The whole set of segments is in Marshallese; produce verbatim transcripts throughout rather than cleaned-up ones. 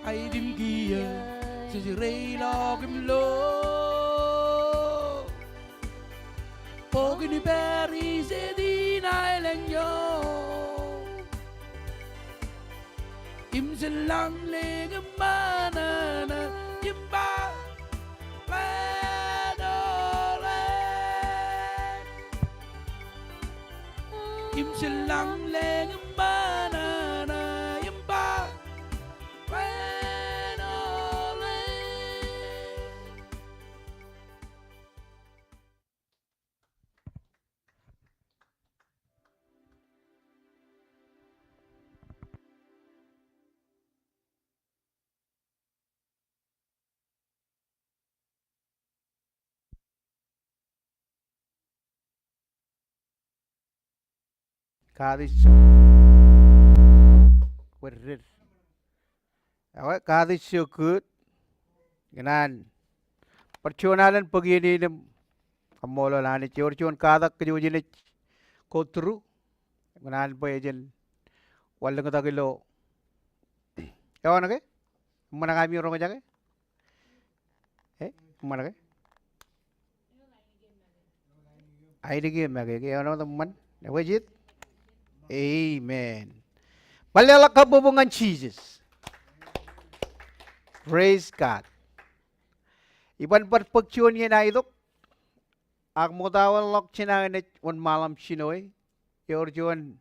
Aelōñ kiiō, jej reilọk im lo. Bok in Paris ej in aelōñ eo. Im jen lañ leñ im ṃōṇōṇō im ba, Im jen lañ leñ im ṃōṇōṇō im ba, Katak ijoko. Wōr jet. Ewe, katak ijoko. Ikōṇaan bar juon alen bōk iien in im kaṃṃoolol Anij. Ewōr juon katak kōj wōj naaj go through. Ikōṇaan bwe jen wanlōñtak ilo. Eoon ke? Eṃṃan ke ami roñjake? Eh, eṃṃan ke? Ainikiō make ke, eoon wōt eṃṃan. Ewe jet? Amen. Bar leḷọk kabbokbok ñan Jisōs. Praise God. Iban bar bōk juon iien aitok. Ak ṃokta wōnḷọk jinaō enaaj wōnṃaanḷọk jinoe. Ewōr juon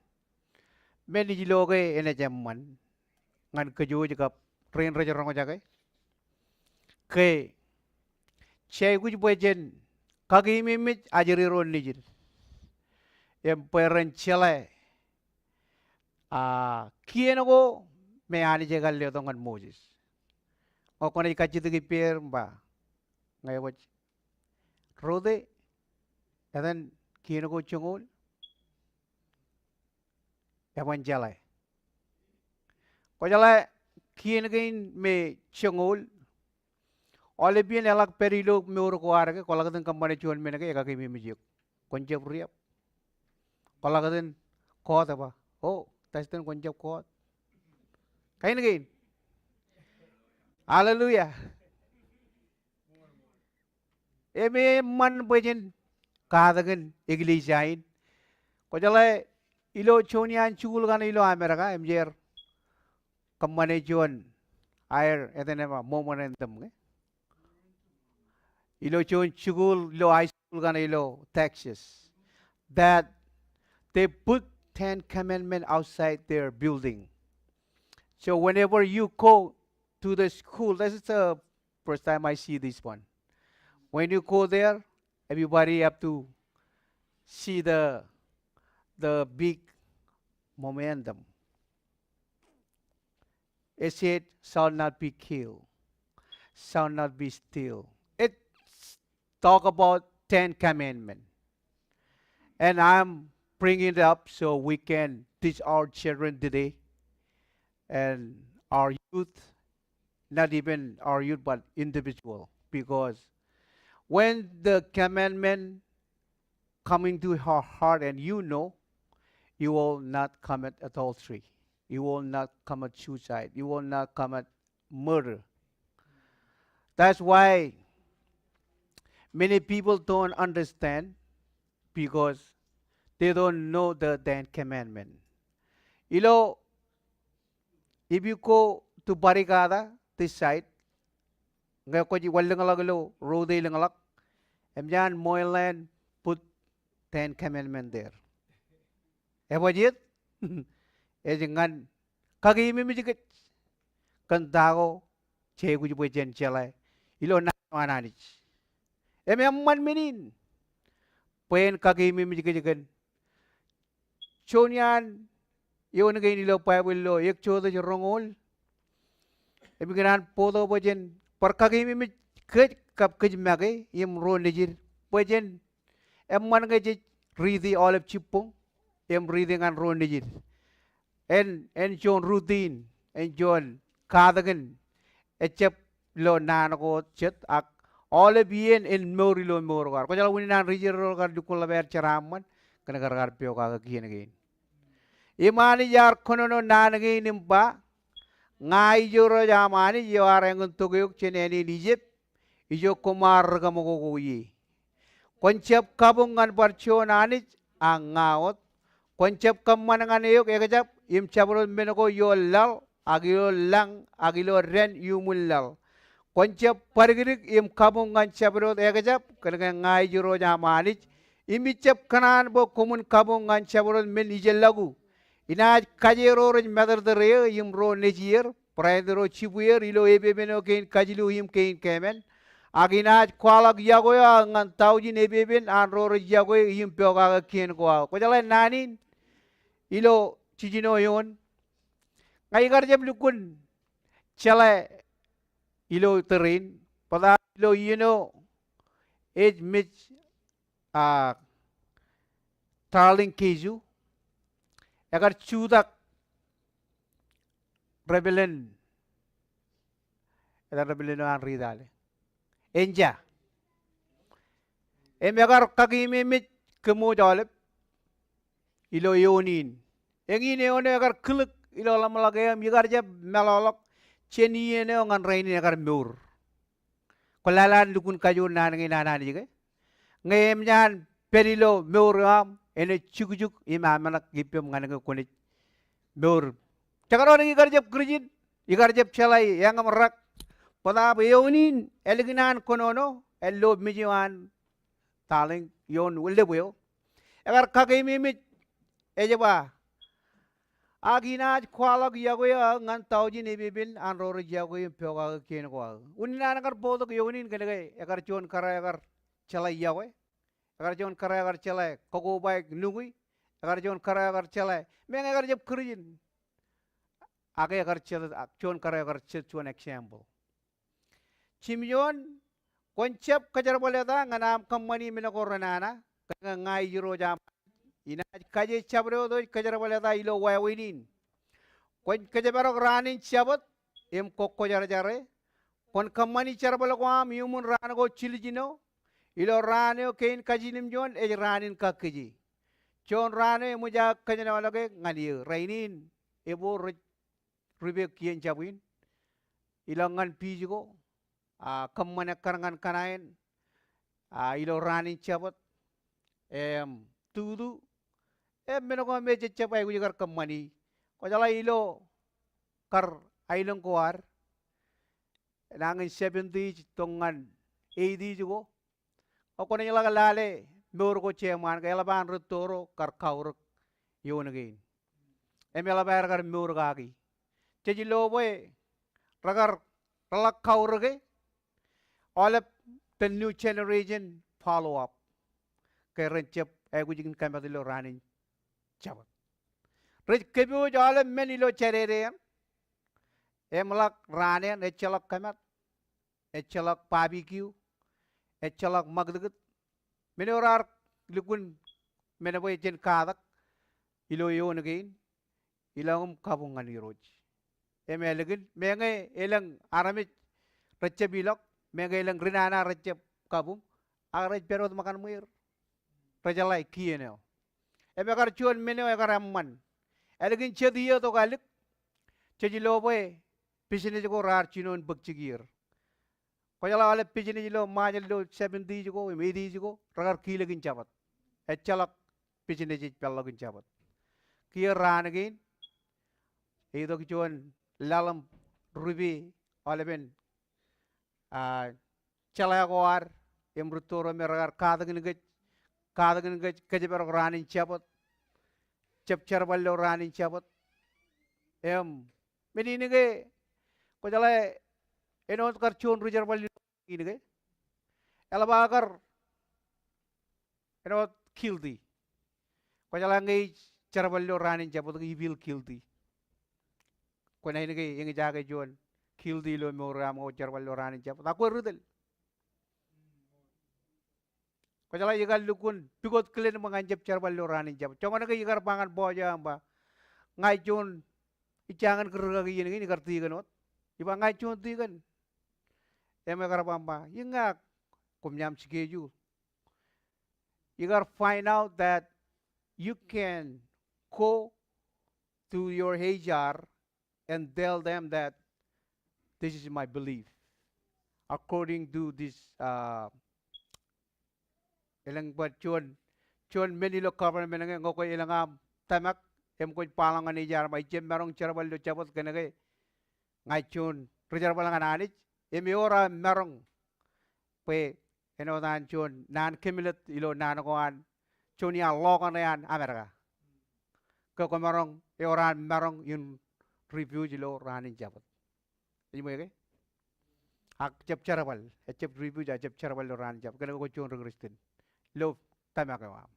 men ij lo ke enaaj eṃṃan ñan kōj wōj kab rein rej roñjake. Ke jej aikuj bwe jen kakememej ajri ro nejid im bwe ren jeḷā, a, kien ko me Anij ekar letok ñan Moses. Ñe kwōnaaj kajjitōk ippāer im ba, ñe kwōj rūtto, etan kien ko joñoul, eban jeḷā. Kwōjeḷā kien kein me joñoul, aolep iien eḷak pād ilo mour ko ad ke, kwōḷak iten kōṃṃane juon men ke ekakememej eok. Kwōn jab riab. Kwōḷak iten koot eba, o, Dustin kwōn jab koot. Kain kein. Hallelujah. Im eṃṃan bwe jen katakin eklejia in. Kwōjeḷā ilo juon iaan jikuuḷ kaṇe ilo Amerika, im jeer kōṃṃane juon aer, etan eo ba, memorandum ke. Ilo juon jikuuḷ ilo high school kaṇe ilo Texas, that they put Ten Commandments outside their building. So whenever you go to the school, this is the first time I see this one. When you go there, everybody have to see the, the big memorandum. It said, "Shall not be killed, shall not be steal." It talk about Ten Commandments. And I'm bringing it up so we can teach our children today and our youth, not even our youth, but individual. Because when the commandment coming to your heart and you know, you will not commit adultery. You will not commit suicide. You will not commit murder. That's why many people don't understand, because they don't know the Ten Commandment. Ilo, if you go to Barikada, this side, ñe kwōj wanlōñḷọk ilo rūtto lōñḷọk, im jān ṃool ṇe put Ten Commandment there. Ebajeet? Ej ñan kakememej kōj kōn ta ko jej aikuj bwe jen jeḷā ilo naan eo an Anij. Im eṃṃan men in bwe en kakememej kōj kōn juon iaan eoon kein ilo Baibōḷ ilo Exodus roñoul. Im ikōṇaan bōktok bwe jen bar kakememej kōj kab kōj make im ro nejid bwe jen eṃṃan ke jej riiti aolep jibboñ im riiti ñan ro nejid. En, en juon routine, en juon katakin, ejjab ilo naan ko jet ak aolep iien in mour ilo mour ko ad. Kwōjeḷā unin an ri Israel kar lukkuun ḷap aer jeraaṃṃan, kōn ke kar kar pokake kien kein. Im Anij ear kōnono naan kein im ba, ña ij Irooj aṃ Anij eo ear eñintok eok jān āne in Ijip, ijo koṃ ar ri kōṃakoko ie. Kwōn jab kabuñ ñan bar juon anij ak ña wōt. Kwōn jab kōṃṃan ñan eok ekjab im jabdewōt men ko ioon laḷ ak ilo lañ ak ilo dān iuṃwin laḷ. Kwōn jab badikdik im kabuñ ñan jabdewōt ekjab, kōnke ña ij Irooj aṃ Anij. Im ij jab kōṇaan bwe koṃwin kabuñ ñan jabdewōt men ijellọku. Inaaj kaje ro rej matōrtōr eō im ro nejier, barāinwōt ro jibwier ilo epepen eo kein kajilu im kein keemān. Ak inaaj kwaḷọk yokwe eo aō ñan taujin epepen an ro rej yokwe im pokake kien ko aō. Kwō jeḷā naan in ilo jiljino eoon. Ña ikar jab lukkuun jeḷā ilo tōre in, bōtab ilo iien eo ej mej, a, Darlene Keju, ekar jutak Reverend, etan Reverend eo an ri tale, Enja. Im ekar kakeememej kōmooj aolep ilo eoon in. Eñin eoon eo ekar kilōk ilo ḷōmṇak eo im ikar jab meḷọkḷọk jān iien eo ñan rainin ekar mour. Kwō lale an lukkuun kajoor naan kein an Anij ke? Ñe eṃōj an pād ilo mour eo aṃ, enaaj jukjuk im ameḷeḷe ippaṃ ñan ke kwōnaaj mour. Jekdọọn ke ikar jab Kūrjin, ikar jab jeḷā eñṃ rak. Bōtab eoon in, ālikin an kōnono, āinwōt mej eo an Darlene ioon lōb eo, ekar kakeememej, ej ba, ak inaaj kwaḷọk yokwe eo aō ñan taujin epepen an ro rej yokwe im pokake kien ko aō. Unin an kar bōktok eoon in kōnke ekar juon kōrā ekar jeḷā yokwe. Ekar juon kōrā ekar jeḷā kakobaik nukwi. Ekar juon kōrā ekar jeḷā, meñe ekar jab Kūrjin. Ak ekar jet, ak juon kōrā ekar jet juon example. Jimjuon, kwōn jab kōjerbal eta ñan aṃ kōṃṃani men ko renana, kōnke ña ij Irooj aṃ. Inaaj kaje jabdewōt eo ej kōjerbal eta ilo wāween in. Kwōn kōjparok raan in Jabōt im kwō kwōjarjare. Kwōn kōṃṃani jerbal ko aṃ iuṃwin raan ko jiljino. Ilo raan eo kein kajiljilimjuon ej raan in kakkije. Juon raan eo eṃōj aō kōjenolọke ñan eō. Rainin, ebooḷ rej ripek kien jab in. Ilọk ñan beach ko, a, kōṃṃan ekkar ñan kōṇaan, a, ilo raan in Jabōt, im tutu, im men ko me jejjab aikuj kar kōṃṃani. Kwō jeḷā ilo kar aelōñ ko ad, enañin seventies tok ñan eighties ko, kwō naaj ḷak lale mour ko jeṃaan ke eḷap an rūtto ro kar kaurōk eoon kein. Im eḷap aer kar mour kaki. Jej lo bwe rekar, reḷak kaurōke, aolep the new generation follow up. Ke ren jab aikuj in kōmat ilo raan in Jabōt. Rej kōpooj aolep men ilo jādede eṇ. Im ḷak raan eṇ, ejjeḷọk kōmat. Ejjeḷọk barbecue, ejjeḷọk ṃakūtkūt. Men eo raar lukkuun men bwe jen katak ilo eoon kein, ilọk im kabuñ ñan Irooj. Im ālikin, meñe elōñ armej rejjab ilọk, meñe elōñ ri nana rejjab kabuñ, ak rej pād wōt ṃōkanṃweer. Rejeḷā kien eo. Im ekar juon men eo ekar eṃṃan. Ālikin jet iiō tok ālik, jej lo bwe business ko raar jinoin bōk jikier. Kwō jeḷā aolep business ilo Ṃajeḷ ilo seventies ko im eighties ko, rekar kilōk in Jabōt. Ejjeḷọk business ej peḷḷọk in Jabōt. Kiiō raan kein, eitok juon laḷ im rupe aolepen, a, jeḷā ko ad im rūtto ro me rekar katakin kōj, katakin kōj kōjparok raan in Jabōt, jab jerbal ilo raan in Jabōt. Im men in ke, kwō jeḷā, āinwōt kar juon ri jerbal in ke, eḷap aō kar, āinwōt guilty. Kwō jeḷā ñe ij jerbal ilo raan in Jabōt ke I feel guilty. Kwōnaaj ke eñjake juon guilty ilo mour eo aṃ ñe kwō jerbal ilo raan in Jabōt. Ak kwōj ri tōl. Kwō jeḷā ikar lukkuun pukot kilen bwe ña in jab jerbal ilo raan in Jabōt. Joñan ke ikar ba ñan boss eo aṃ ba, ña ij juon, ij jañin kūr kaki iien kein, ikar tikōn wōt. Ij ba ña ij juon tikōn. Im ekar ba aṃ ba, iññā, koṃ jaṃ schedule. Ikar find out that you can go to your H R and tell them that This is my belief. According to this, uh, elōñ bar juon, juon men ilo government ñe ñe kwe elōñ aṃ tōmak im kwōj baḷọk ñan ej ear ba ejjab maroñ jerbal ilo Jabōt kōnke ña ij juon ri-jerbal ñan Anij im ewōr aō maroñ bwe āinwōt an juon naan kōmmeḷeḷe ilo naan ko an juon iaan ḷọk ñan Amerika. Ke kwōmaroñ, ewōr an maroñ in refuse ilo raan in Jabōt. Ej ṃool ke? Ak jab jerbal, ejjab refuse, ak jab jerbal ilo raan in Jabōt kōnke kwōj juon ri-Kristian ilo tōmak eo aṃ.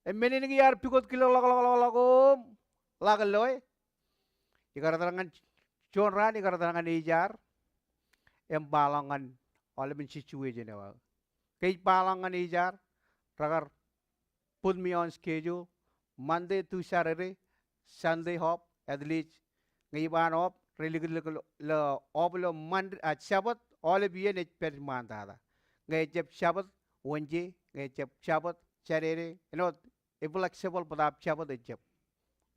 Im men in ke iar pukot kile ḷọk ḷọk ḷọk ḷọk im ḷak loe. Ikar etal ñan juon raan, ikar etal ñan ej ear im baḷọk ñan aolepen situation eo aō. Ke ej baḷọk ñan ej ear, rekar put me on schedule, Monday to Saturday, Sunday off, at least ñe ij ba an off, reliklik ilo, ilo off ilo Monday, a, Jabōt, aolep iien ej pād ṃaantata. Ñe ejjab Jabōt, Wednesday, ñe ejjab Jabōt, Saturday, āinwōt, ej flexible, bōtaab Jabōt ejjab.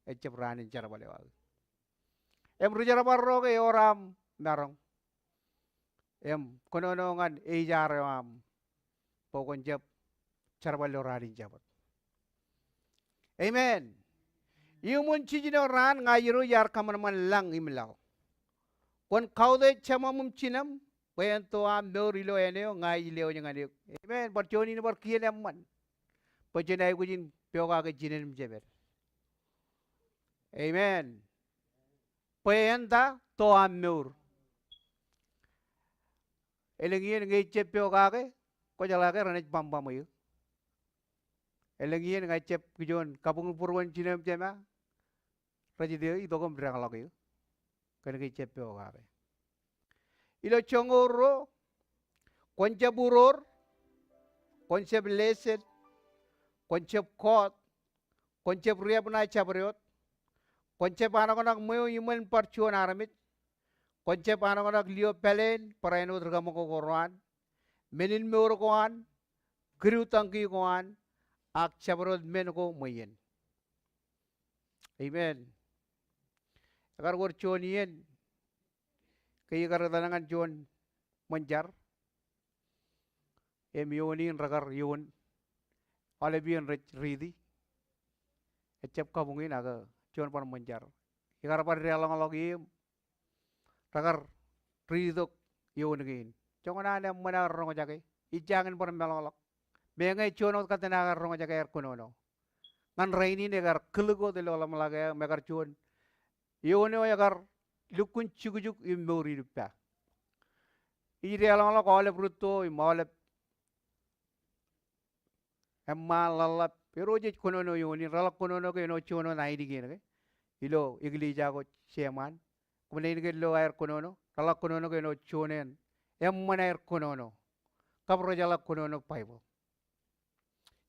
Ejjab raan in jerbal eo aō. Im ri-jerbal ro ke ewōr aṃ maroñ im kōnono ñan ej ear eo aṃ bwe kwōn jab jerbal ilo raan in Jabōt. Amen. Iuṃwin jiljino raan ña irooj iar kōṃanṃan lañ im laḷ. Kwōn kautiej jemām im jinām bwe en to aṃ mour ilo āne eo ña ij lewōj ñan eok. Amen. Bar juon in bar kien eṃṃan bwe jen aikuj in pokake jinen im jemād. Amen. Bwe en ta, to aṃ mour. Elōñ iien ñe ejjab pokake, kwōjeḷā ke renaaj bambam eō. Elōñ iien ñe ejjab kijoon kabuñ būruon jinem jema, rej ite eō itok im deñḷọk eō. Kōnke ejjab pokake. Ilo joñoul ruo, kwōn jab uroor, kwōn jab leset, kwōn jab kọọt, kwōn jab riab ṇae jabdewōt, kwōn jab anoknak ṃweo iṃōn bar juon armej, kwōn jab anoknak lio pāleen barāinwōt ri-kaṃakoko ro an, men in mour ko an, kidu tañki ko an, ak jabdewōt men ko ṃweien. Amen. Ekar wōr juon iien ke ikar etal ñan juon ṃōn jar im eoon in rekar eoon, aolep iien rej riiti. Ejjab kabuñ in ak juon bar ṃōn jar. Ikar bar deḷọñḷọk im rekar riiti tok eoon kein. Joñan an eṃṃan aō roñjake, ij jañin bar meḷọkḷọk. Meñe juon wōt kōttan aō roñjake aer kōnono. Ñan rainin ekar kilōk wōt ilo ḷōmṇak eo im ekar juon eoon eo ekar lukkuun jukjuk im mour in ippa. Ij deḷọñḷọk aolep rūtto im aolep eṃṃaan ḷaḷḷap. Irooj ej kōnono eoon in, reḷak kōnono ke āinwōt juon wōt ainikien ke ilo eklejia ko jeṃaan. Kōṃṃan in ke lo aer kōnono, reḷak kōnono ke āinwōt juon eṇ eṃṃan aer kōnono. Kab rejeḷā kōnono Baibōḷ.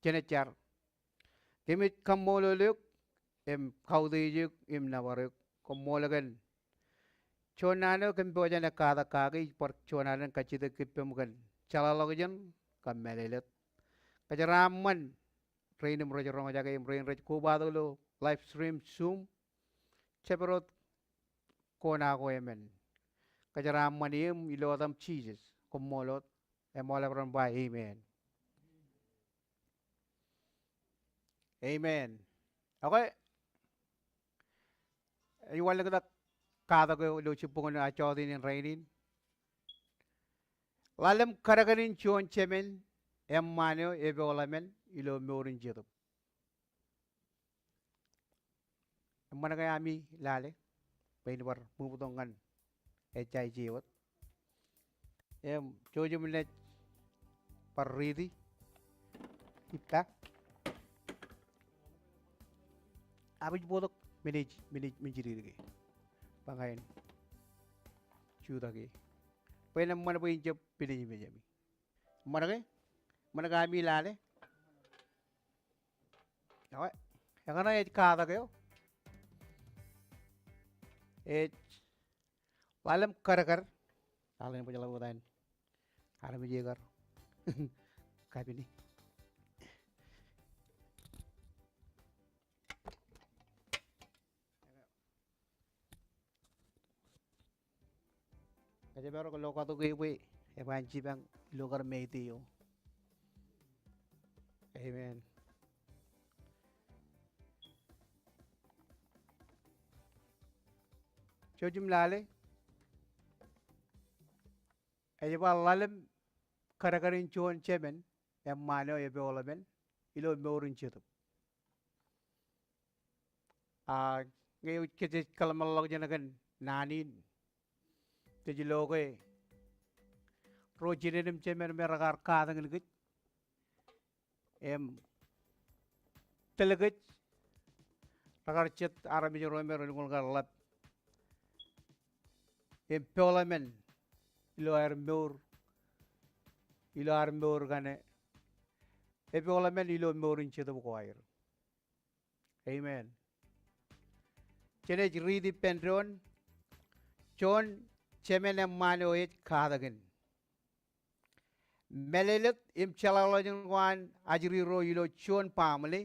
Jen jar. Kōmij kaṃṃoolol eok im kautiej eok im nōbar eok. Koṃṃool kōn juon naan eo kōm pojak in katak kake, ij bar juon naan in kajjitōk kippaṃ kōn jeḷāḷọkjeṇ kab mālōtlōt. Kōjeraaṃṃan rein im rej roñjake im rein rej kobatok ilo live stream Zoom. Jabdewōt kona ko emān. Kōjeraaṃṃan im ilo etaṃ Jisōs. Koṃṃool wōt. Im aolep ren ba amen. Amen. Okay. Ej wanlōñtak katak eo ilo jibboñōn jota in rainin. Ḷalem kadkad in juon jemān eṃṃaan eo epoḷ emān ilo mour in Jetōb. Eṃṃan ke ami lale bwe in bar ṃōktok ñan ejja ije wōt? Im jouj im naaj bar riiti ippa. Abij bōktok men ej, men ej, men ej riiti ke. Ba ña in jutak e. Bwe en eṃṃan bwe in jab pinej mejāmi. Eṃṃan ke? Eṃṃan ke ami lale? Ekwe, ekōṇaan ej katak eo ej ḷalem kadkad. Alen bōjḷọk wōt an armej ekar kapini. Kōjparok ilo katoke bwe eban jipañ ilo kar Mete eo. Amen. Jouj im lale. Ej bar ḷalem kadkadin juon jemān eṃṃaan eo epoḷepen ilo mour in jetōb. A, ñe ej kōj kōḷmānḷọkjeṇ kōn naan in, jej lo ke ro jinen im jemān me rekar katakin kōj im tōl kōj, rekar jet armej ro me relukkuun kar ḷap im poḷepen ilo aer mour, ilo aer mour kaṇe epoḷepen ilo mour in jetōb ko aer. Amen. Jenaaj riit ippān doon, juon jemān eṃṃaan eo ej katakin. Mālōtlōt im jeḷāḷọkjeṇ ko an ajri ro ilo juon baaṃle,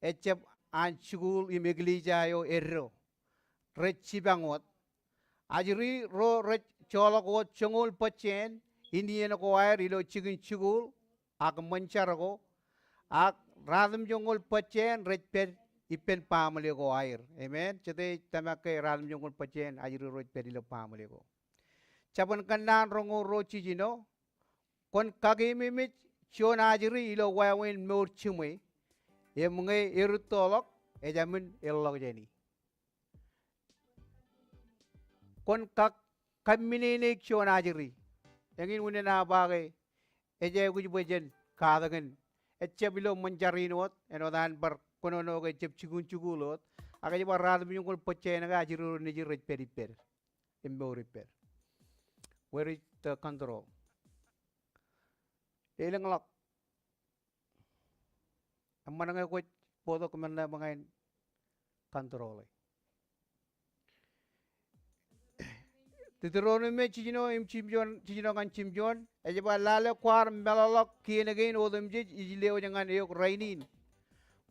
ejjab an jikuuḷ im eklejia eo eddo, rej jipañ wōt. Ajri ro rej joḷọk wōt joñoul bōjjāān in iien ko aer ilo jikin jikuuḷ ak ṃōn jar ko, ak ratimjuonñoul bōjjāān rej pād ippān baaṃle ko aer. Amen. Jete ej tōmak ke ratimjuonñoul bōjjāān ajri ro rej pād ilo baaṃle ko. Jabōn Kōnnaan roñoul ruo jiljino, kwōn kakememej juon ajri ilo wāween mour jiṃwe, im ñe erūttoḷọk, ejāmin eḷḷọk jāni. Kwōn kak, kamminene juon ajri. Eñin unin aō ba ke ej aikuj bwe jen katakin. Ejjab ilo ṃōn jar in wōt, āinwōt an bar kōnono ke ejjab jikin jikuuḷ wōt. Ak ej bar ratimjuonñoul bōjjāān ke ajri ro nejid rej pād ippād im mour ippād. Where is the control? Elōñḷọk. Eṃṃan ñe kwōj bōktok men ṇe bwe ña in control e. Deuteronomy jiljino im jimjuon, jiljino ñan jimjuon, ej ba lale kwaar meḷọkḷọk kien kein otemjej ij lewōj ñan eok rainin.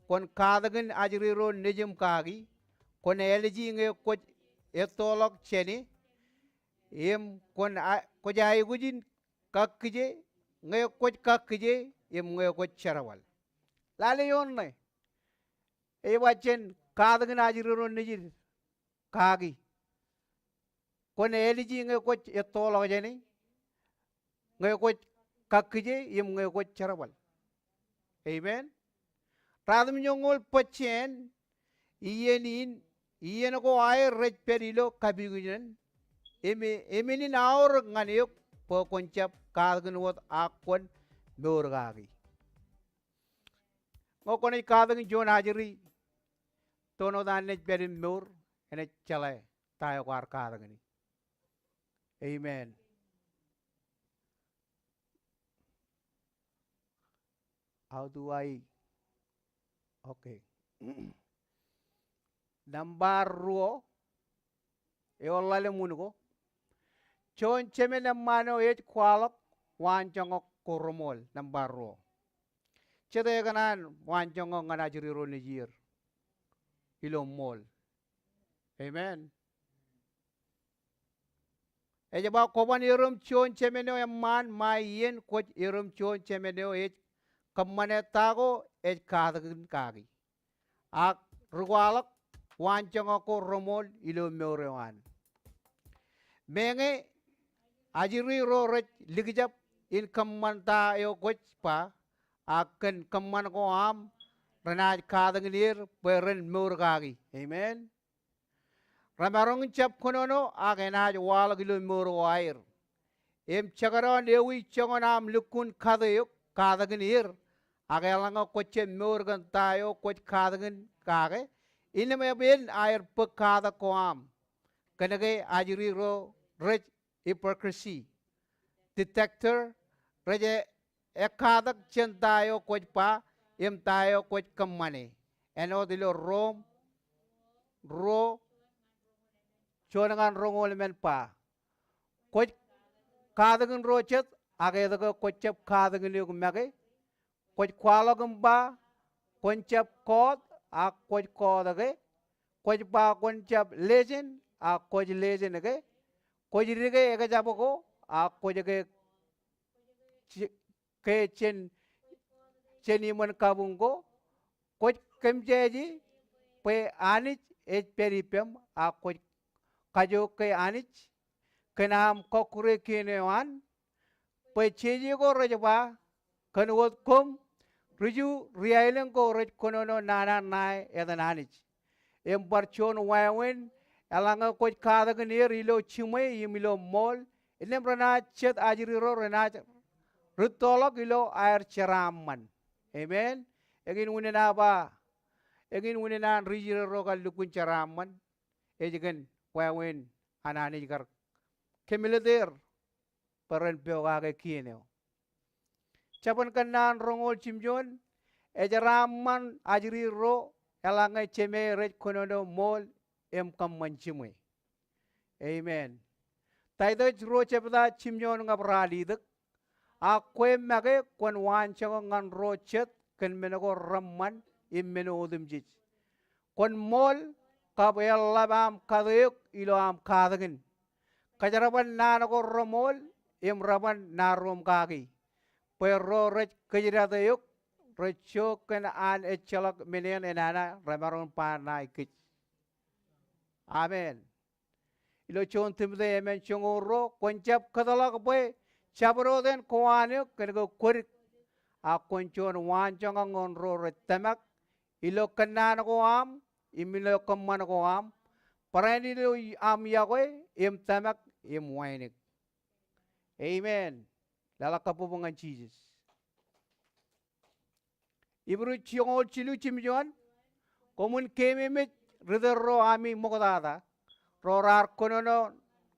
Kwōn katakin ajri ro nejiṃ kaki, kwōn āliji ñe kwōj ettoḷọk jāne, im kwōn a-, kwōj aikuj in kakkije, ñe kwōj kakkije, im ñe kwōj jerbal. Lale eoon ṇe. Ej ba jen katakin ajri ro nejid kaki. Kwōn āliji ñe kwōj ettoḷọk jāne, ñe kwōj kakkije, im ñe kwōj jerbal. Amen. Ratimjuonñoul bōjjāān iien in, iien ko aer rej pād ilo kapikunen, im, im eñin aorōk ñan eok bwe kwōn jab katakin wōt ak kwōn mour kaki. Ñe kwōnaaj katakin juon ajri, toon wōt an naaj pād im mour, enaaj jeḷā ta eo kwaar katakin e. Amen. How do I? Okay. Nōṃba ruo, eo ḷalem wūn ko. Juon jemān eṃṃaan eo ej kwaḷọk waanjoñak ko reṃool, nōṃba ruo. Jete kōṇaan waanjoñak ñan ajri ro nejier ilo ṃool? Amen. Ej ba kwōban erom juon jemān eo eṃṃaan ṃae iien kwōj erom juon jemān eo ej kōṃṃane ta ko ej katakin kaki. Ak ri kwaḷọk waanjoñak ko reṃool ilo mour eo an. Meñe ajri ro rej likjab in kōṃṃan ta eo kwōj ba, ak kōn kōṃṃan ko aṃ renaaj katakin er bwe ren mour kaki. Amen. Remaroñ in jab kōnono ak enaaj waḷọk ilo mour ko aer. Im jekdọọn ewi joñan aṃ lukkuun kate eok katakin er, ak eḷaññe kwōj jab mour kōn ta eo kwōj katakin kake, innem epen aer bōk katak ko aṃ. Kōnke ajri ro rej hypocrisy detector, rej e-, ekkatak jān ta eo kwōj ba im ta eo kwōj kōṃṃane. Āinwōt ilo Rom ruo, juon ñan roñoul emān ba, kwōj katakin ro jet, ak etke kwōj jab katakin eok make? Kwōj kwaḷọk im ba, kwōn jab kọọt, ak kwōj kọọt ke? Kwōj ba kwōn jab lejān, ak kwōj lejān ke? Kwōj dike ekjab ko, ak kwōj ke, ke jān, jān iṃōn kabuñ ko. Kwōj kōmjeje bwe Anij ej pād ippem, ak kwōj kajoke Anij kōn aṃ kọkkure kien eo an, bwe jeje ko rej ba, kōn wōt koṃ, ri-Ju ri-aelōñ ko rej kōnono nana ṇae etan Anij. Im bar juon wāween, eḷaññe kwōj katakin er ilo jiṃwe im ilo ṃool, innām renaaj jet ajri ro renaaj rūttoḷọk ilo aer jeraaṃṃan. Amen. Eñin unin aō ba, eñin unin an ri-Israel ro kar lukkuun jeraaṃṃan, ej kōn wāween an Anij kar kōmmeḷeḷe er bwe ren pokake kien eo. Jabōn Kōnnaan roñoul jimjuon, ejeraaṃṃan ajri ro eḷaññe jemāer rej kōnono ṃool im kōṃṃan jiṃwe. Amen. Taitōs ruo jebta jimjuon ñab ralitōk. Ak kwe make kwōn waanjoñak ñan ro jet kōn men ko reṃṃan im men otemjej. Kwōn ṃool kab eḷap aṃ kate eok ilo aṃ katakin. Kōjerbal naan ko reṃool im reban naroom kaki, bwe ro rej kōjdate eok rej jo kōn an ejjeḷọk men eṇ enana remaroñ ba ṇae kōj. Amen. Ilo juon Timote emān joñoul ruo, kwōn jab kōtḷọk bwe jabdewōt en kowaan eok kōn ke kwōdik, ak kwōn juon waanjoñak ñan ro rej tōmak ilo kōnnaan ko aṃ im ilo kōṃṃan ko aṃ, barāinwōt ilo aṃ iọkwe im tōmak im wānōk. Amen. Leḷọk kabbokbok ñan Jisōs. Hibru joñoul jilu jimjuon, koṃwin keememej ritōl ro ami ṃoktata, ro raar kōnono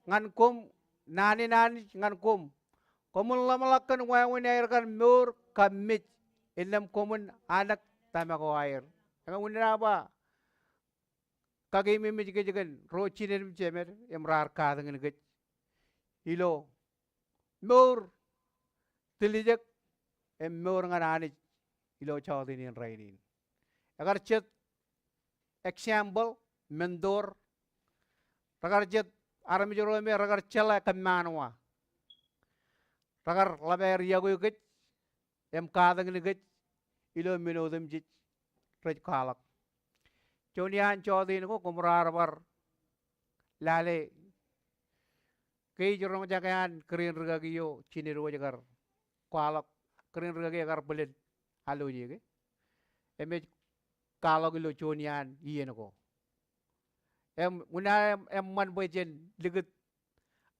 ñan koṃ naan in Anij ñan koṃ. Koṃwin ḷōmṇak kōn wāween aer kar mour kab mej, innām koṃwin anōk tōmak ko aer. Eñin unin aō ba, kakeememej kōj kōn ro jined im jemed im raar katakin kōj ilo mour tiljek im mour ñan Anij ilo jota in rainin. Ekar jet example, mentor. Rekar jet armej ro me rekar jeḷā kōmmaanwa. Rekar ḷap aer iọkwe kōj im katakin kōj ilo men otemjej rej kwaḷọk. Juon iaan jota in ko koṃ raar bar lale ke ij roñjake an kōrā in rikaki eo jined wōj kar kwaḷọk, kōrā in rikaki ekar bōlen alwōj e ke. Im ej kwaḷọk ilo juon iaan iien ko. Im unin aō eṃṃan bwe jen likūt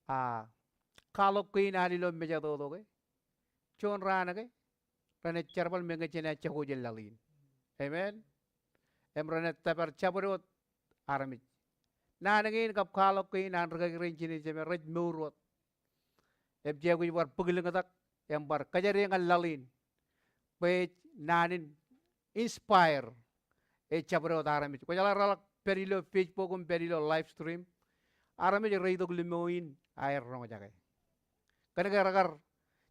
a, kwaḷọk kein an ilo mejatoto ke. Juon raan ke, renaaj jerbal meñe jenaaj jako jān laḷ in. Amen. Im renaaj tōpar jabdewōt armej. Naan kein kab kwaḷọk kein an rikaki rein jined im jemed rej mour wōt. Im jej aikuj bar bōklōñtak im bar kajjitōk ñan laḷ in. Bwe ej naan in inspire e jabdewōt armej. Kwōjeḷā reḷak pād ilo Facebook im pād ilo live stream, armej rej itok limo in aer roñjake. Kōnke rekar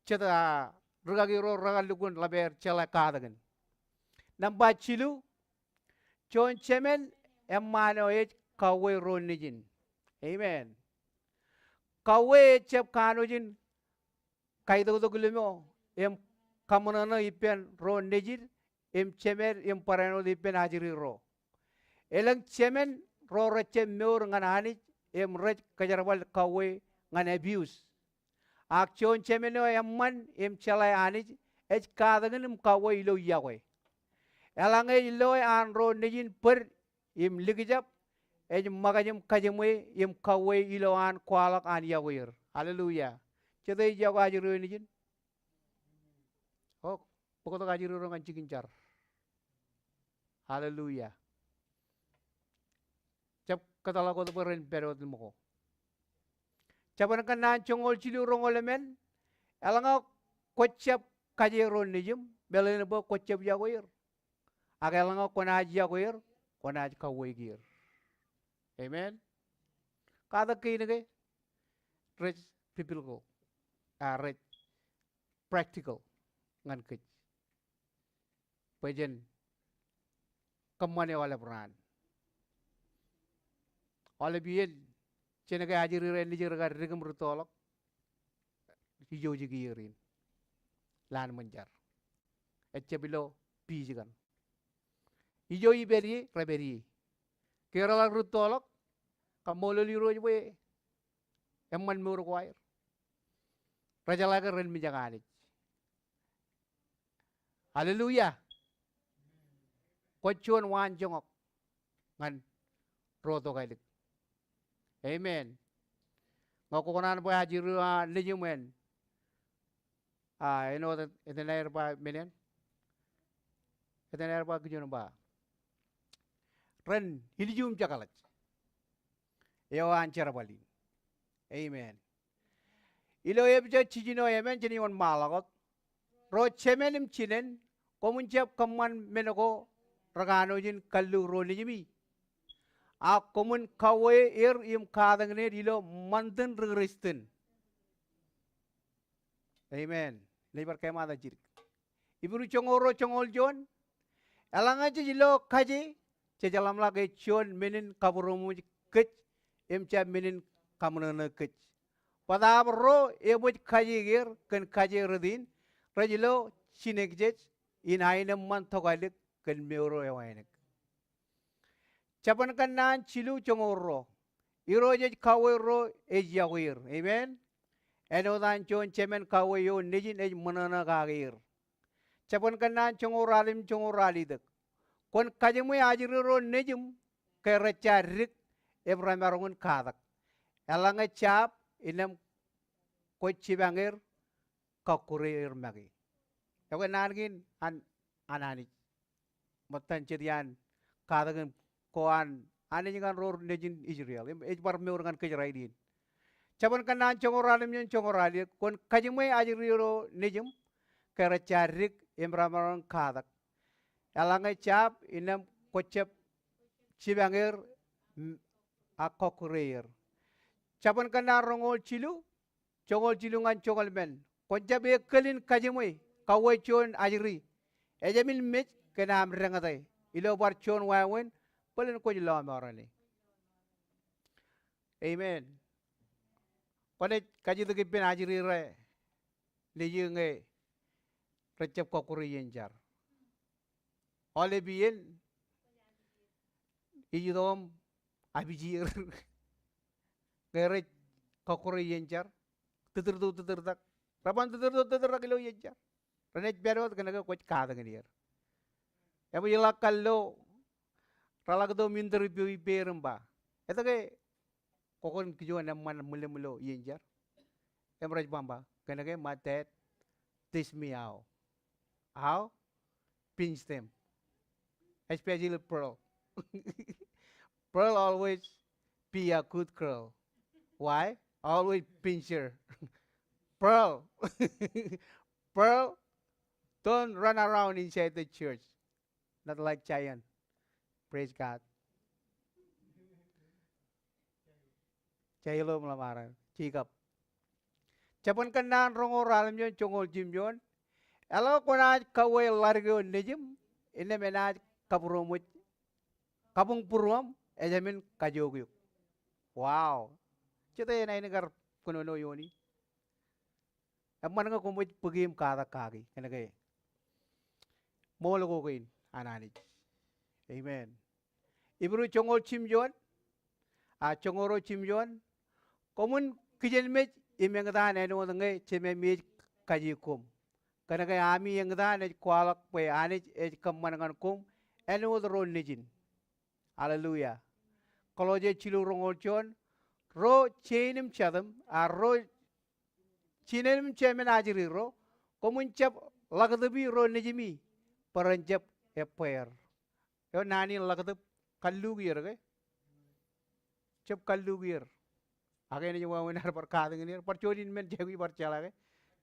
jet a, rikaki ro rekar lukkuun ḷap aer jeḷā katakin. Nōṃba jilu, juon jemān eṃṃaan eo ej kauwe ro nejin. Amen. Kauwe ejjab kanooj in kaitoktok limo im kaṃōṇōṇō ippān ro nejid im jemed im barāinwōt ippān ajri ro. Elōñ jemān ro rejjab mour ñan Anij im rej kōjerbal kauwe ñan abuse. Ak juon jemān eo eṃṃan im jeḷā Anij ej katakin im kauwe ilo iọkwe. Eḷaññe ej loe an ro nejin bōd im likjab, ej ṃōkaj im kajiṃwe im kauwe ilo an kwaḷọk an iọkwe er. Hallelujah. Jete ej iọkwe ajri eo nejin? O, bōktok ajri ro ñan jikin jar. Hallelujah. Jab kōtḷọk wōt bwe ren pād wōt ṃōko. Jabōn Kōnnaan joñoul jilu roñoul emān, eḷaññe kwōjjab kaje ro nejiṃ, meḷeḷein bwe kwōjjab iọkwe er. Ak eḷaññe kwōnaaj iọkwe er, kwōnaaj kauweik er. Amen. Katak kein ke rej biblical, a, rej practical ñan kōj. Bwe jen kōṃṃane aolep raan. Aolep iien Jān ke ajri ro nejū rekar dik im rūttoḷọk, ijooji kiiō in. Ḷaan ṃōn jar. Ejjab ilo piij kaṇ. Ijo ipād ie, repād ie. Ke reḷak rūttoḷọk, kaṃṃoolol Irooj bwe eṃṃan mour ko aer. Rejeḷā ke ren mijak Anij. Hallelujah. Kwōj juon waanjoñak ñan ro tokālik. Amen. Ñe kwō kōṇaan bwe ajri ro nejiṃ en, a, āinwōt etan aer ba men en. Etan aer ba kijoñ ba ren ilju im jekḷaj. Eo an jerbal in. Amen. Ilo Epesōs jiljino emān, jān iuṃwin ṃaḷọk wōt. Ro jemān im jinān, koṃwin jab kōṃṃan men ko rekanooj in kallu ro nejimi. A koṃwin kauwe er im katakin er ilo ṃantin ri Kristian. Amen. Ij bar kōṃṃan jidik. Hibru joñoul ruo joñoul juon. Eḷaññe jej lo kaje, jej ḷōmṇak ej juon men in kabūroṃōj kōj, im jab men in kaṃōṇōṇō kōj. Bōtaab ro ebōj kaje er kōn kaje rot in, rej lo jinōkjej in aenōṃṃan tokālik kōn mour eo wānōk. Jabōn Kōnnaan jilu joñoul ruo. Irooj ej kauwe ro ej yokwe er. Amen. Āinwōt an juon jemān kauwe eo nejin ej ṃōṇōṇō kake er. Jabōn Kōnnaan joñoul ruatimjuon joñoul ruwalitōk. Kwōn kajiṃwe ajri ro nejiṃ ke rejja dik im remaroñ in katak. Eḷaññe jab, innām kwōj jipañ er kọkkure er make. Ekwe naan kein an, an Anij. Ṃōttan jet iaan katakin ko an Anij ñan ro nejin Israel. Im ej bar mour ñan kōj rainin. Jabōn Kōnnaan joñoul ruatimjuon joñoul ruwalitōk. Kwōn kajiṃwe ajri ro nejiṃ ke rejja dik im remaroñ in katak. Eḷaññe jab, innām kwōj jab jipañ er, m-, ak kọkkure er. Jabōn Kōnnaan roñoul jilu, joñoul jilu ñan joñoul emān. Kwōn jab ekkōl in kajiṃwe kauwe juon ajri ejāmin mej kōn aṃ deñōte ilo bar juon wāween bōlen kwōj lọmọọr ñane. Amen. Kwōnaaj kajjitōk ippān ajri ro nejū ñe rejjab kọkkure iien jar. Aolep iien ij itok im apiji er ñe rej kọkkure iien jar. Tūtūrtok tūtūrtak. Reban tūtūrtok tūtūrtak ilo iien jar. Renaaj pād wōt kōnke kwōj katakin er. Eṃōj ḷọk kallo reḷak itok im interview ippāer im ba, etke kwō kōn kijoon eṃṃan ṃwilimṃwilo iien jar? Im rej ba, ba, kōnke my dad teach me how. How? Pinch them. Especially Pearl. Pearl always be a good girl. Why? Always pinch her. Pearl. Pearl, don't run around inside the church. Not like Zion. Praise God. Jailob ḷōṃaro, Jacob. Jabōn Kōnnaan roñoul ruatimjuon joñoul jimjuon. Eḷaññe kwōnaaj kauwe ḷadik eo nejiṃ, innām enaaj kabūroṃōj, kabuñbūruōṃ ejāmin kajook eok. Wow. Jete enaaj kar kōnono iooni. Eṃṃan ñe koṃij bōki im katak kaki, kōnke ṃool ko kein an Anij. Amen. Hibru joñoul jimjuon, a, joñoul ruo jimjuon, koṃwin kijenmej im eñtaan āinwōt ñe Jememi ej kaje koṃ. Kōnke ami eñtaan ej kwaḷọk bwe Anij ej kōṃṃan ñan koṃ āinwōt ro nejin. Hallelujah. Kolosse jilu roñoul juon, ro jein im jatūṃ, a, ro jinān im jemān ajri ro, koṃwin jab ḷakūtōpi ro nejimi, bwe ren jab ebbeer. Eo naan in ḷakūtōp, kalluukier ke? Jab kalluukier. Ak enaaj wāween ad bar katakin er, bar juon in men jekwi bar jeḷā ke?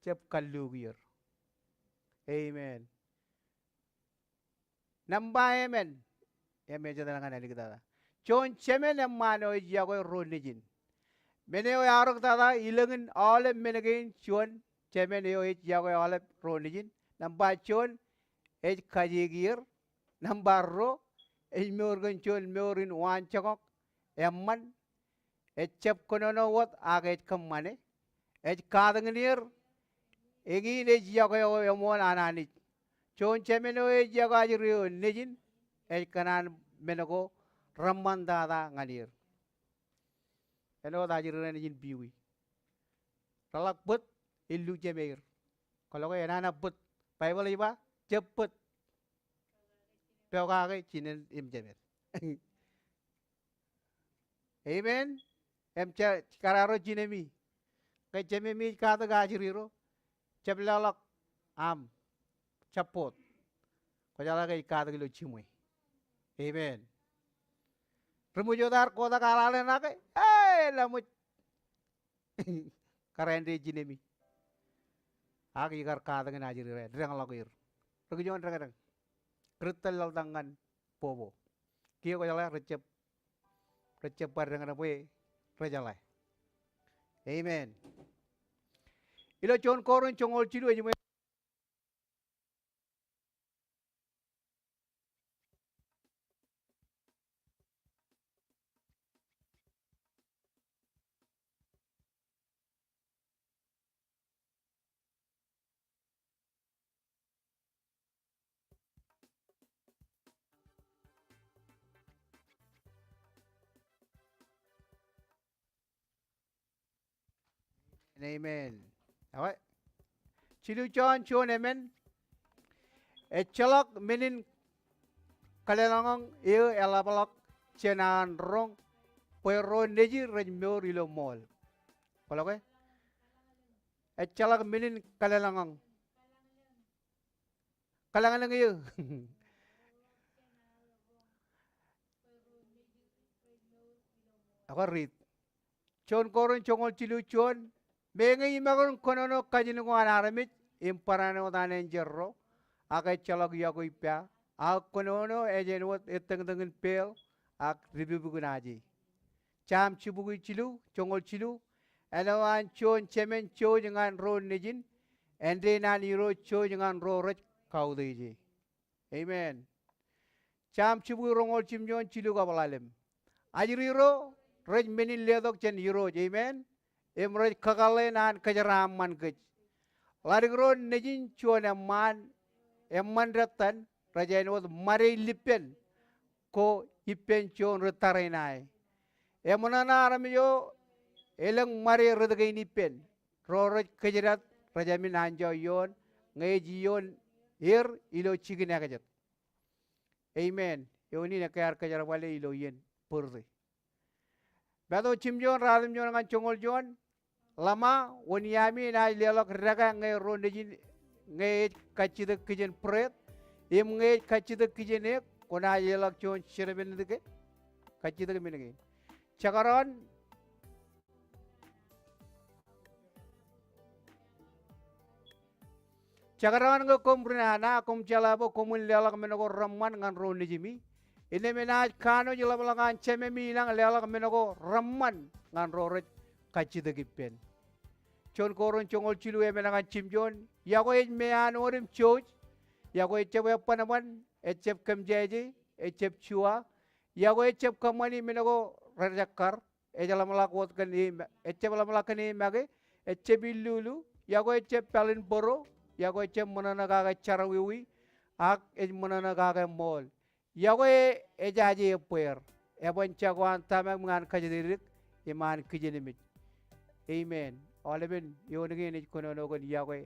Jab kalluukier. Amen. Nōṃba emān, im ej etal ñan āliktata. Juon jemān eṃṃaan eo ej yokwe ro nejin. Men eo earoktata ilōñin aolep men kein juon jemān eo ej yokwe aolep ro nejin. Nōṃba juon, ej kajekier. Nōṃba ruo, ej mour kōn juon mour in waanjoñak, eṃṃan, Ejjab kōnono wōt ak ej kōṃṃane. Ej katakin er. Eñin ej yokwe eo eṃool an Anij. Juon jemān eo ej yokwe ajri eo nejin, ej kōṇaan men ko reṃṃantata ñan er. Āinwōt ajri ro nejin piwi. Reḷak bōd, illu jemeir. Kwōlo ke enana bōd. Baibōḷ ej ba, jab bōd. Pokake jinen im jemed. Amen. Im je, kōrā ro jinemi. Ke jememi ej katak ajri ro, jab leḷọk aṃ jabboot. Kwōjeḷā ke ej katak ilo jiṃwe. Amen. Ri ṃōj wōt ear kotak aḷaḷ eṇ ake, e, laṃōj. Kōrā āindein jinemi. Ak ikar katakin ajri ro, deñḷọk er. Ri kijoñ deñdeñ. Kūrūttan laḷtak ñan bobo. Kiiō kwōjeḷā rej jab, rej jab bar deñdeñ bwe rejeḷā. Amen. Ilo juon Korint joñoul jilu ej ṃōj Amen. Ekwe. Jilu Jon juon emān. Ejjeḷọk men in kōlōñḷọñ eō eḷapḷọk jān an roñ bwe ro nejin rej mour ilo ṃool. Kwōlo ke? Ejjeḷọk men in kōlōñḷọñ. Kōlōñḷọñ eō. Ekwe riit. Juon Korint joñoul jilu juon, meñe imaroñ kōnono kajin ko an armej, im barāinwōt an enjeḷ ro, ak ejjeḷọk yokwe ippa, ak kōnono ej āinwōt ettōñtōñin peeḷ, ak dipukpukun aje. Sam jibukwi jilu, joñoul jilu, āinwōt an juon jemān jouj ñan ro nejin, āindein an Irooj jouj ñan ro rej kautiej e. Amen. Sam jibukwi roñoul jimjuon jilu kab ḷalem. Ajri ro rej men in letok jān Irooj. Amen. Im rej kakōḷḷe in an kōjeraaṃṃan kōj. Ḷadik ro nejin juon eṃṃaan, eṃṃan dettan, rej āinwōt ṃade in lippen ko ippān juon ri tariṇae. Eṃōṇōṇō armej eo elōñ ṃade ritōk in ippān. Ro rej kōjdat, rej jāmin anjọ ioon, ñe ej ioon er ilo jikin ekajet. Amen. Eoon in ekkar kōjerbale ilo iien bōrte. Matu jimjuon, ratimjuon ñan joñoul juon. Ḷōṃa, wōn iaami enaaj leḷọk dekā ñe ro nejin, ñe ej kajjitōk kijen būreet, im ñe ej kajjitōk kijen eek, kwōnaaj leḷọk juon jerbal in dike. Kajjitōk men kein. Jekdọọn, jekdọọn ñe koṃ ri nana, koṃ jeḷā bwe koṃwin leḷọk men ko reṃṃan ñan ro nejimi. Innām enaaj kanooj ḷapḷọk an Jememi ilañ leḷọk men ko reṃṃan ñan ro rej kajjitōk ippān. Juon Korint joñoul jilu emān ñan jimjuon, yokwe ej meanwōd im jouj, yokwe ejjab ebbwanbwan, ejjab kōmjeje, ejjab juwa, yokwe ejjab kōṃṃani men ko rejekkar, ejjeḷọk ḷōmṇak wōt kōn e, ejjab ḷōmṇak kōn e make, ejjab illulu, yokwe ejjab pālin bōro, yokwe ejjab ṃōṇōṇō kake jerọwiwi, ak ej ṃōṇōṇō kake ṃool. Yokwe ejaje ebbweer, eban jako an tōmak ñan kōjatdikdik, im an kijenmej. Amen. Aolepen eoon kein ej kōnono kōn yokwe.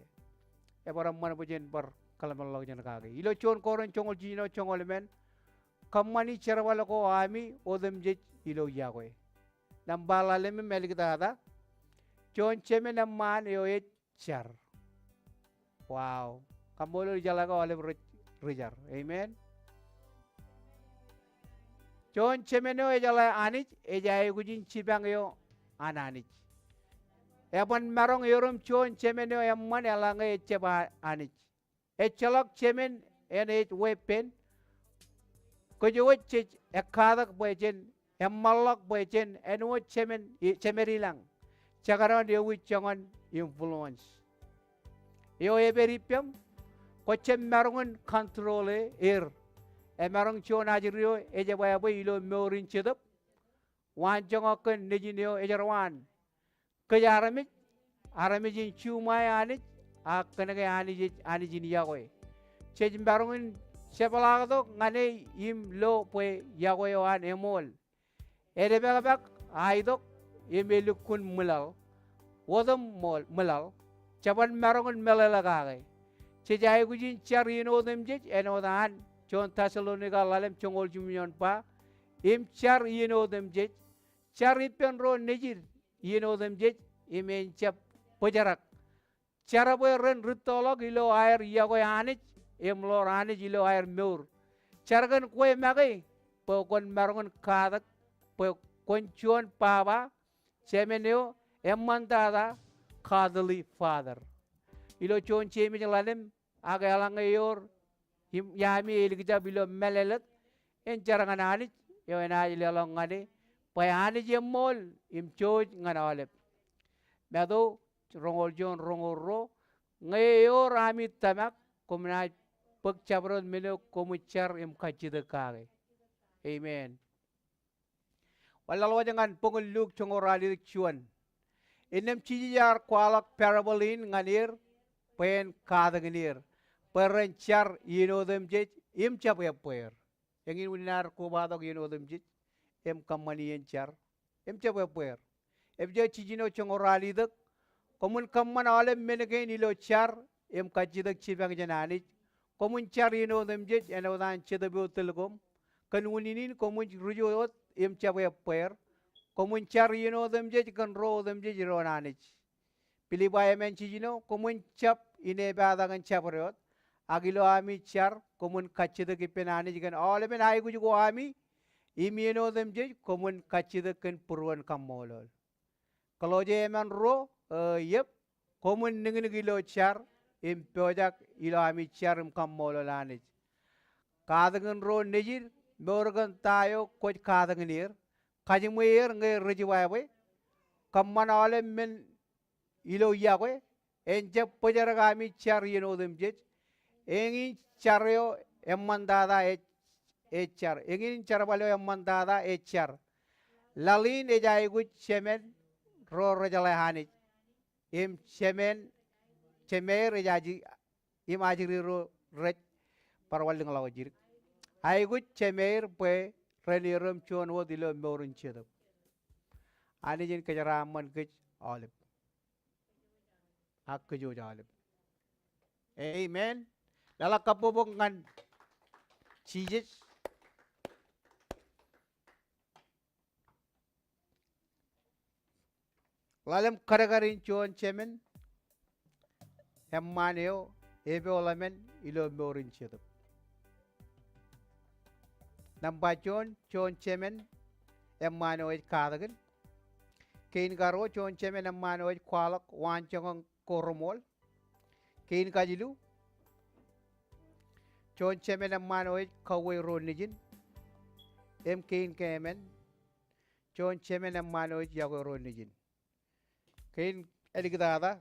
Ebar eṃṃan bwe jen bar kōḷmānḷọkjeṇ kake. Ilo juon Korint joñoul jiljino joñoul emān, kōṃṃani jerbal ko ami otemjej ilo yokwe. Nōṃba ḷalem im āliktata. Juon jemān eṃṃaan eo ej jar. Wow. Kaṃṃoolol ijeḷā ke aolep ri, ri jar. Amen. Juon jemān eo ejeḷā Anij, ej aikuj in jipañ eo an Anij. Eban maroñ erom juon jemān eo eṃṃan eḷaññe ejjab a-, Anij. Ejjeḷọk jemān en ej weeppān. Kōjwōj jej ekkatak bwe jen eṃṃanḷọk bwe jen āinwōt jemān, i-, jemed ilañ. Jekdọọn ewi joñan influence. Eo epād ippām, kwōjjab maroñ in control e, er. Emaroñ juon ajri eo ejebwābwe ilo mour in jetōb. waanjoñak kōn Nejin eo ejerwaan. Kōj armej, armej in juṃae Anij, ak kōnke Anij ej Anij in iọkwe. Jej maroñ in jepḷaaktok ñan e im lo bwe iọkwe eo an eṃool. Edepakpak, aitok, im elukkuun ṃwilaḷ. Wōt im ṃool, ṃwilaḷ. Jeban maroñ in meḷeḷe kake. Jej aikuj in jar iien otemjej, āinwōt an juon Tessalonika ḷalem joñoul jimjuon ba, im jar iien otemjej, jar ippān ro nejid iien otemjej, im en jab bōjrak. Jar bwe ren rūttoḷọk ilo aer iọkwe Anij, im ḷoor Anij ilo aer mour. Jar kōn kwe make, bwe kwōn maroñ in katak, bwe kwōn juon baba, jemān eo eṃṃantata, godly father. Ilo juon Jemes ḷalem, ak eḷaññe ewōr im iami elikjab ilo mālōtlōt, en jar ñan Anij, eo enaaj leḷọk ñan e, bwe Anij eṃool im jouj ñan aolep. Matu roñoul juon roñoul ruo, ñe ewōr ami tōmak, koṃ naaj bōk jabdewōt men eo koṃij jar im kajjitōk kake. Amen. Wōnlaḷwōj ñan bok in Luk joñoul ralitōk juon. Innām Jisōs ear kwaḷọk parable in ñan er bwe en katakin er, bwe ren jar iien otemjej im jab ebbeer. Eñin unin ad kobatok iien otemjej im kōṃṃan iien jar im jab ebbeer. Epijak jiljino joñoul ralitōk, koṃwin kōṃṃan aolep men kein ilo jar im kajjitōk jipañ jān Anij. Koṃwin jar iien otemjej āinwōt an Jetōb eo tōl koṃ. Kōn unin in koṃwin ri-jot wōt im jab ebbeer. Koṃwin jar iien otemjej kōn ro otemjej doon Anij. Pilippai emān jiljino, koṃwin jab inepatak in jabdewōt. Ak ilo ami jar, koṃwin kajjitōk ippān Anij kōn aolepen aikuj ko ami, im iien otemjej, koṃwin kajjitōk kōn būruon kaṃṃoolol. Kolosse emān ruo, e, iep, koṃwin niknik ilo jar, im pojak ilo ami jar im kaṃṃoolol Anij. Katakin ro nejid, mour kōn ta eo kwōj katakin er, kajiṃwe er ñe rej bwābwe, kōṃṃan aolep men ilo iọkwe, en jab bōjrak ami jar iien otemjej, eñin jar eo eṃṃantata ej, ej jar, eñin jerbal eo eṃṃantata ej jar. Laḷ in ej aikuj jemān ro rej jeḷā Anij, im jemān, jemāer ej aji, im ajri ro rej bar wanlōñḷọk jidik. Aikuj jemāer bwe ren erom juon wōt ilo mour in Jetōb. Anij en kōjeraaṃṃan kōj aolep. Ak kōj wōj aolep. Amen. Leḷọk kabbokbok ñan Jisōs. Ḷalem kadkad in juon jemān eṃṃaan eo epoḷ emān ilo mour in Jetōb. Nōṃba juon, juon jemān eṃṃaan eo ej katakin. Kein karuo, juon jemān eṃṃaan eo ej kwaḷọk waanjoñak ko reṃool. Kein kajilu, juon jemān eṃṃaan eo ej kauwe ro nejin. Im kein keemān, juon jemān eṃṃaan eo ej iọkwe ro nejin. Kein āliktata,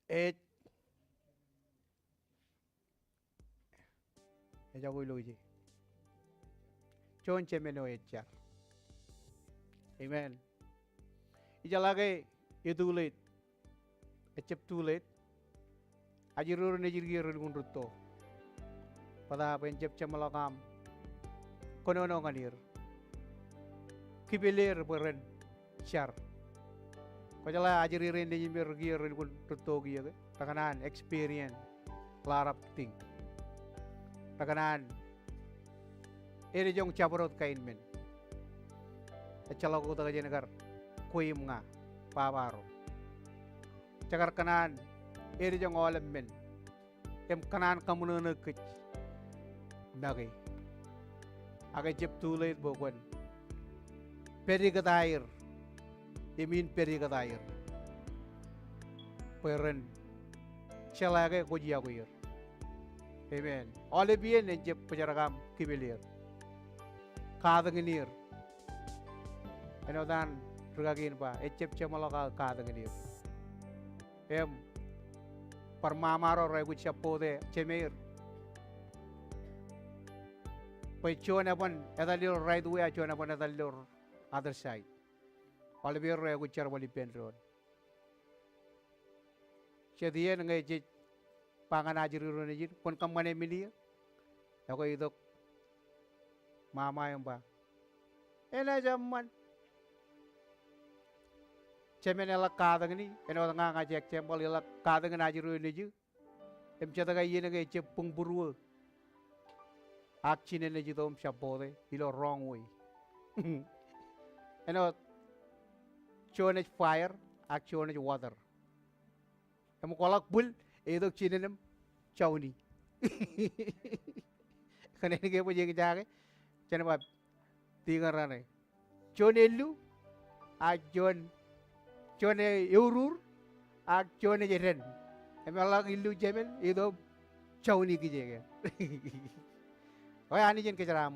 ej Ejako ilo ije. Juon jemān eo ej jar. Amen. Ijeḷā ke e too late. Ejjab too late. Ajri ro nejid kiiō relukkuun rūtto. Bōtaab en jab jeṃḷọk aṃ kōnono ñan er. Kipel er bwe ren jar. Kwōjeḷā ajri rein nejin me rej kiiō relukkuun rūtto kiiō ke, rekōṇaan experience lot of thing. Rekōṇaan edejoñ jabdewōt kain men. Ejjeḷọk oktak jān kar kwe im ña, baba ro. Jekar kōṇaan edejoñ aolep men im kōṇaan kaṃōṇōṇō kōj make. Ak ejjab too late bwe kwōn pād ikōtaer im in pād ikōtaer bwe ren jeḷā ke kwōj iọkwe er. Amen. Aolep iien en jab bōjrak aṃ kipel er, katakin er. Āinwōt an rikaki in ba, ejjab jeṃḷọk aō katakin er. Im bar ṃaṃa ro rej aikuj jab bōktok jemāer. Bwe juon eban etal ilo right way, a juon eban etal ilo other side. Aolep erro ekwe jerbal ippān doon. Jet iien ñe jej ba ñan ajri ro nejin, kwōn kōṃṃane men iiō? Ekwe itok ṃaṃa im ba, enaaj eṃṃan. Jemān eḷak katakin, āinwōt ña ña ij example, eḷak katakin ajri ro nejū. Im jet ke iien ke ejjab buñbūruō, ak jinen ej itok im jab bote ilo wrong way. Āinwōt juon ej fire, ak juon ej water. Im kwō ḷak bwil, e itok jinen im jouni. Kōn ke bwe ej eñjake, jen ba, tikōn raṇe. Juon ellu, ak juon, juon e-, eurur, ak juon ej dān. Im eḷak illu jemān, itok jouni kijeek. Eo Anij en kōjeraaṃṃan.